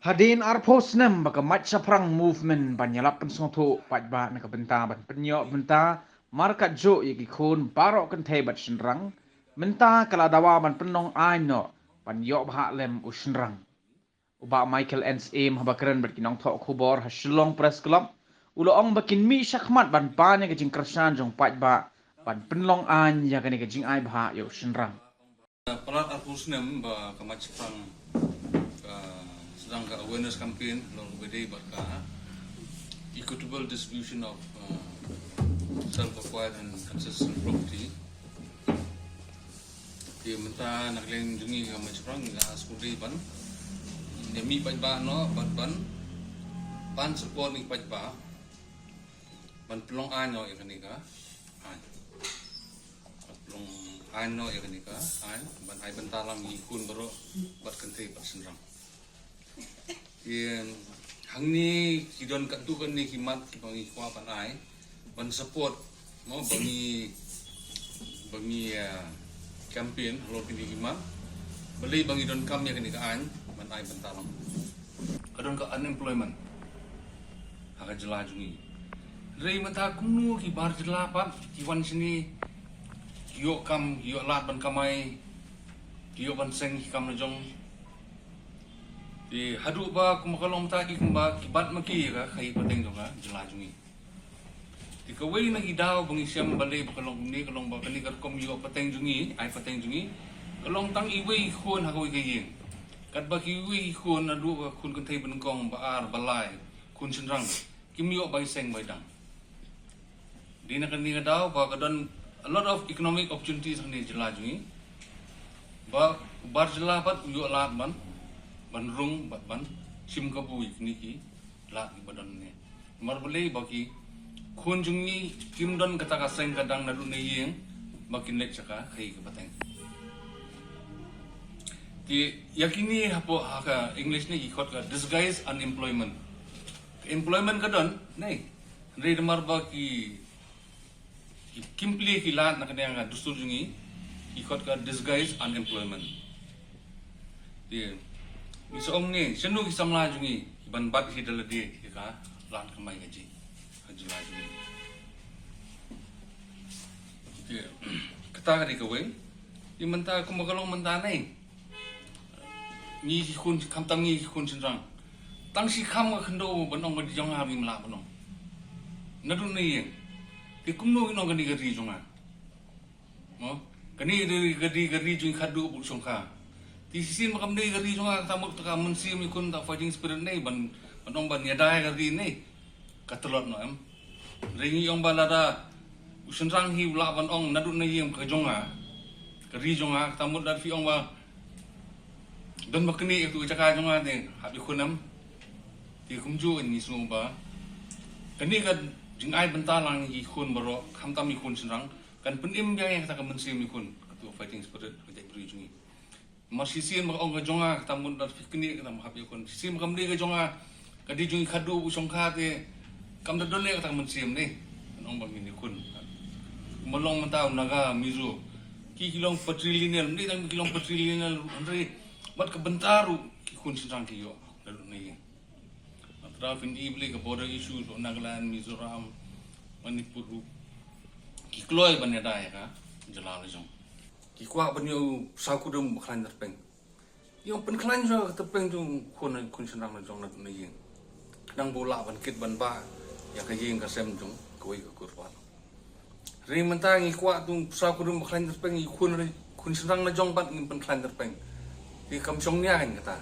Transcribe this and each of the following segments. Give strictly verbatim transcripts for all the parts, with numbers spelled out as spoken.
Hadien arphew snem ba ka Mait Shaphrang Movement ban ïalap pynsngewthuh paidbah na ka bynta ban pynïoh bynta markat juh ïa ki khun baroh kynthei bad shynrang, mynta ka la dawa ban pynlong aiñ noh ban ïoh bha lem u shynrang. U Bah Michael N Syiem haba kren bad ki nongthoh khubor ha Shillong Press Club, u la ong ba kin mih shakhmat ban pan ïa ka jingkyrshan jong paidbah ban pynlong aiñ ïa kane ka jingai bha ïa u shynrang. Palat arphew snem ba ka Mait Shaphrang ka sdang ka awareness campaign halor kaba ïadei bad ka equitable distribution of uh, self acquired and ancestral property. Te mynta na ka liang jong ngi ka Mait Shaphrang ngi la sngewdei ban ïa mih paidbah noh bad ban pan support ïa paidbah ban pynlong aiñ noh ïa kane ka aiñ. Ban pynlong aiñ noh ïa kane ka aiñ ban ai bynta lang ïa ki khun baroh bad kynthei bad shynrang. Ïa hangne ki don katto katne ki mat kiba ngi kwah ban ai ban support mo ba ngi ba ngi ah, campaign halor kine ki mat. Balei ba ngi donkam ïa kane ka aiñ ban ai bynta lang. Ka don ka unemployment ha ka jylla jong ngi. Hynrei mynta kumno ki bar jylla pat ki wan shane ki ïoh kam, ki ïoh lad ban kamai, ki ïoh ban seng ki kam la jong. Te haduh ba kumba ka long mynta ki kumba ki bat ma ki ïa ka khaïi pateng jong ka jylla jong ngi. Te kawei na ki daw ba ngi shem balei ba ka long kumne ka long ba kane ka rukom ïoh pateng jong ngi, ai pateng jong ngi, ka long tang iwei i khun ha kawei ka ïing. Katba kiwei i khun naduh ka khun kynthei ba nyngkong, ba ar, ba lai, khun shynrang, kim ïoh bai seng bai dang. Dei na kane ka daw ba ka don a lot of economic opportunities hangne jylla jong ngi. Ba u bar jylla pat u ïoh lad ban ban rung bad ban shim kabu ïa kine ki lad kiba don ne. Namar balei ba ki khun jong ngi kim don kata ka seng ka dang naduh na ïing ba kin leit sha ka khaïi ka pateng. Te ïa kine hapoh ha ka English ne ki khot ka disguise unemployment. Ka employment ka don ne. Hynrei namar ba ki ki kim plie ki lad na ka liang ka dustur jong ngi, ki khot ka disguise unemployment. Te ngi sa ong ne shano ki samla jong ngi ki ban bat hi da lade ïa ka lad kamai ka jing ha jylla jong ngi. Te kata ka dei kawei. Te mynta kumba ka long mynta ne, ngi ki khun, khamtam ngi ki khun shynrang, tang shi kham ka khyndew ban ong ka ri jong nga ngim lah ban ong. Naduh na ïing te kumno ngin ong kane ka ri jong nga? Mo, kane ka ri, ka ri, ka ri jong ngi khatduh bad shongkha. Te shisien ba kam dei ka ri jong nga, kata mut kata ka mynsiem ïa khun, kata fighting spirit ne ban, ban ong ban ïada ïa ka ri ne. Ka tlot noh em. Hynrei ngi ong ba lada u shynrang hi u lah ban ong naduh na ïing ka jong nga, ka ri jong nga, kata mut lada phi ong ba don ba knieh ïa ka jaka jong nga te hap ïa khun em. Te kumjuh ngi sngew ba kane ka jingai bynta lang ïa ki khun baroh, khamtam ïa ki khun shynrang, kan pynim biang ïa kata ka mynsiem ïa ki khun, kata ka fighting spirit ka jaitbynriew jong ngi. Namar shisien ba ka ong ka jong nga, kata mut lada phi knieh, kata mut hap ïa khun. Shisien ba kam dei ka jong nga, ka dei jong ngi khatduh bad shongkha te kam da don ïa kata ka mynsiem ne ban ong ba ngin ïa khun. Kumba long mynta u Naga, Mizo, ki, ki long patrilineal, ym dei tang ki long patrilineal, hynrei bad ka bynta ruh ki khun shynrang ki ïoh naduh na ïing. Hynrei phin i balei ka border issue, Nagaland, Mizoram, Manipur ruh ki kloi ban ïada ïa ka jylla la jong. Ki kwah ban ïoh u pisa kurim ba khlaiñ tyrpeng. Ïoh pynkhlaiñ shuwa ka tyrpeng jong khun, khun shynrang la jong naduh na ïing. Khnang ba u lah ban kit ban bah ïa ka ïing ka sem jong kawei ka kur pat. Hynrei mynta ngi kwah u pisa kurim ba khlaiñ tyrpeng ïa khun, khun shynrang la jong pat ngim pynkhlaiñ tyrpeng. Te kam shong nia kan kata.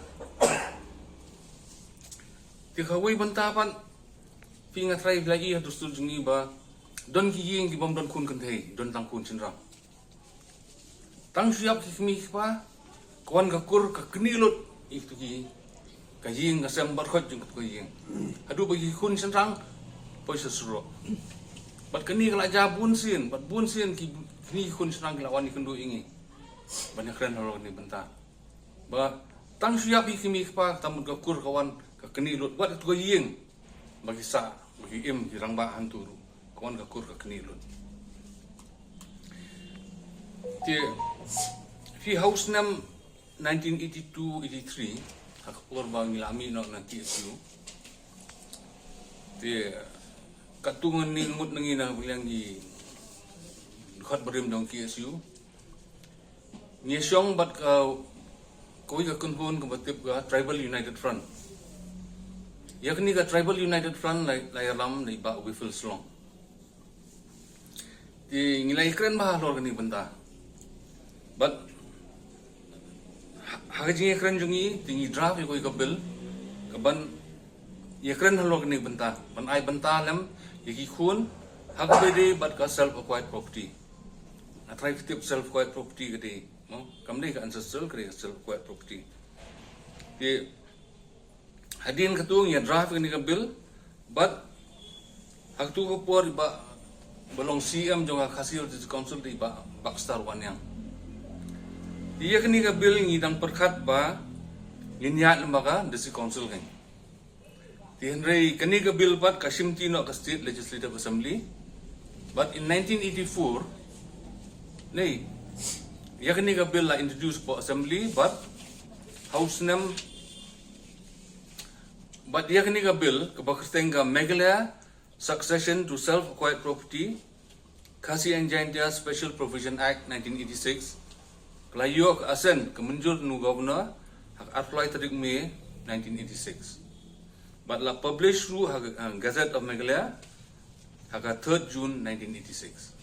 Te kawei bynta pat phi, nga trai phi la i ha dustur jong ngi ba don ki ïing ki bym don khun kynthei, don tang khun shynrang. Tang shu ïap ki kmie ki kpa, ka wan ka kur ka knieh lut ïa kito ki, ka ïing ka sem baroh jong kito ki ïing. Haduh ba ki khun shynrang poi sha surok. Bad kane ka la jia bun sien, bad bun sien ki, kine ki khun shynrang ki la wan ïakynduh ïa ngi ban ïakren halor kane ka bynta. Ba tang shu ïap ïa ki kmie ki kpa, kata mut ka kur ka wan ka knieh lut, wat kito ki ïing ba ki sah, ba ki im, ki rangbah hangto ruh, ka wan ka kur ka knieh lut. Te phi, ha u snem nineteen eighty-two eighty-three, Ka por ba ngi la mih noh na K S U. Te katto ngan ning ngut na ngi na ka liang ki dkhot barim jong K S U. Ngi shong bad ka kawei ka kynhun kaba tip ka Tribal United Front. Ïa kane ka Tribal United Front la, la ïalam da i Bah Wifil Slong. Te ngi la ïakren bha halor kane ka bynta. Bad ha, ha ka jingïakren jong ngi, te ngi draft ïa kawei ka bill kaban ïakren halor kane ka bynta, ban ai bynta lem ïa ki khun ha kaba ïadei bad ka self acquired property. Nga trai ka tip self acquired property ka dei, no? Kam dei ka ancestral, ka dei ka self acquired property. Te hadien katto ngi ïa draft kane ka bill, bad ha katto ka por i Bah, ba long C E M jong ka Khasi Hills District Council, i Bah Baxter Wanniang. Te ïa kane ka bill ngi dang pyrkhat ba ngin ïaid lem bad ka District Council kein. Te hynrei kane ka bill pat ka shimti noh ka State Legislative Assembly. Bad in nineteen eighty-four, ne, ïa kane ka bill la introduce hapoh Assembly, bad ha u snem, bad ïa kane ka bill kaba kyrteng ka Meghalaya Succession to Self-Acquired Property, Khasi and Jaintia Special Provision Act nineteen eighty-six, ka la ïoh ka assent, ka mynjur na u Governor ha ka arphew lai tarik May nineteen eighty-six. Bad la publish ruh ha ka, uh, Gazette of Meghalaya ha ka third June nineteen eighty-six.